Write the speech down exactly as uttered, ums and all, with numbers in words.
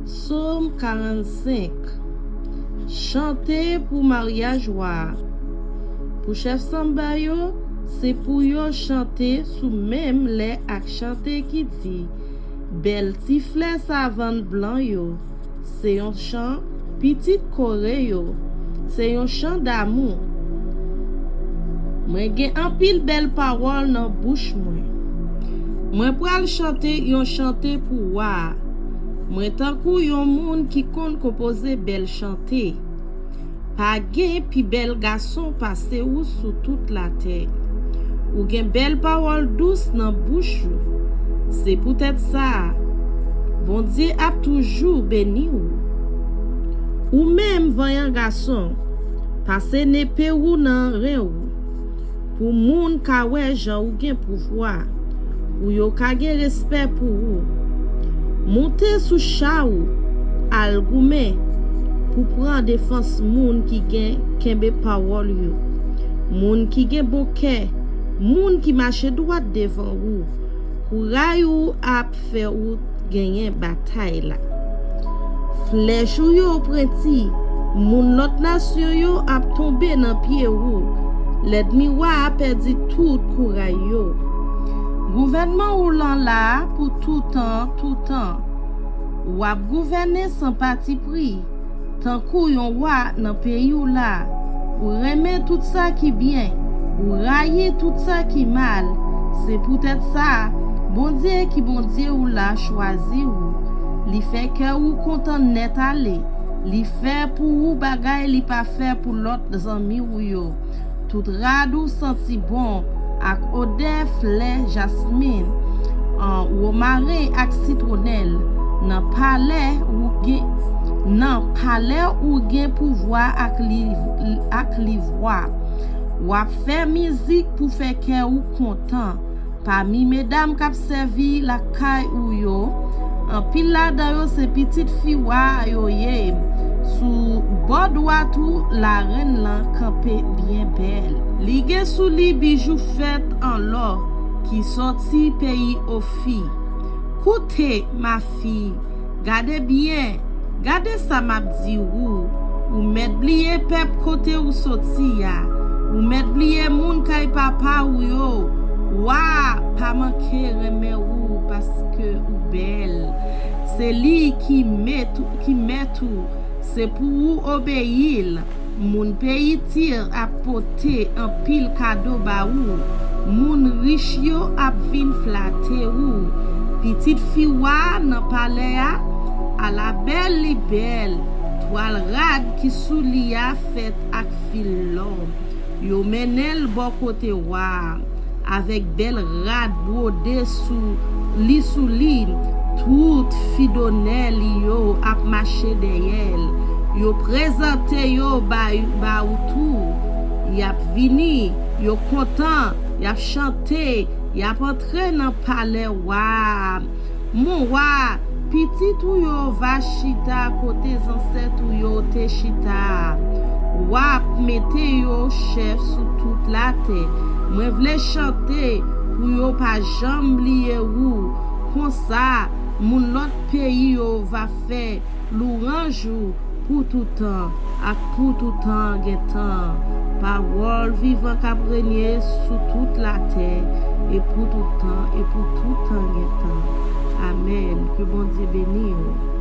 Sòm karannsenk. Chante pou maryaj wa a. Pou chèf sanba yo, se pou yo chante sou menm lè ak chante ki di, bèl ti flè savann blan yo. Se yon chan pitit Kore yo. Se yon chan damou. Mwen gen anpil bèl pawòl nan bouch mwen. Mwen pral chante yon chante pou wa a. Mwen tankou yon moun ki konn konpoze bèl chante. Pa gen pi bèl gason pase ou sou tout latè. Ou gen bèl pawòl dous nan bouch ou. Se poutèt sa a, Bondye ap toujou beni ou. Ou menm, vanyan gason, pase nepe ou nan ren ou, pou moun ka wè jan ou gen pouvwa, pou yo ka gen respè pou ou. Monte sou cha ou, al goumen pou pran defans moun ki gen kenbe pawòl yo, moun ki gen bon kè, moun ki mache dwat devan ou. Kouray ou ap fè ou genyen batay la. Flèch ou yo prenti, moun lòt nasyon yo ap tonbe nan pye ou. Lènmi wa a pèdi tout kouray yo. Gouvènman ou lan la pou toutan, toutan. W ap gouvène san patipri, tankou yon wa nan peyi w la. Ou renmen tout sa ki byen, ou rayi tout sa ki mal. Se poutèt sa, Bondye ki Bondye w la chwazi w. Li fè kè ou kontan nèt ale. Li fè pou ou bagay li pa fè pou lòt zanmi w yo. Tout rad ou santi bon ak odè flè jasmin, an, womaren ak sitwonèl. Nan palè ou gen, nan palè ou gen pouvwa ak li, ak livwa. W ap fè mizik pou fè kè ou kontan. Pami medam k ap sèvi lakay ou yo, anpil ladan yo se pitit fi wa a yo ye. Sou bò dwat ou, larenn lan kanpe byen bèl. Li gen sou li bijou fèt an lò ki sòti peyi Ofi. Koute, mafi, gade byen, gade sa m ap di ou. Ou mèt bliye pèp kote ou soti a. Ou mèt bliye moun kay papa ou yo. Wa a pa manke renmen ou paske ou bèl. Se li ki mèt, ki mèt ou. Se pou ou obeyi l. Moun peyi Tir ap pote anpil kado ba ou. Moun rich yo ap vin flate ou. Pitit fi wa a nan palè a, ala bèl li bèl. Twal rad ki sou li a fèt ak fil lò. Yo mennen l bò kote wa a. Avèk bèl rad bwode sou li, sou li, tout fidonè li yo ap mache dèyè l. Yo prezante yo ba, ba ou tou. Y ap vini, yo kontan, y ap chante, y ap antre nan palè wa a. Mon wa, pitit ou yo va chita kote zansèt ou yo te chita a. W ap mete yo chèf sou tout latè. Mwen vle chante pou yo pa janm bliye ou. Konsa, moun lòt peyi yo va fè louwanj ou pou toutan ak pou toutan gen tan. Pawòl vivan k ap renye sou tout latè e pou toutan e pou toutan gen tan. Amèn. Ke Bondye beni w.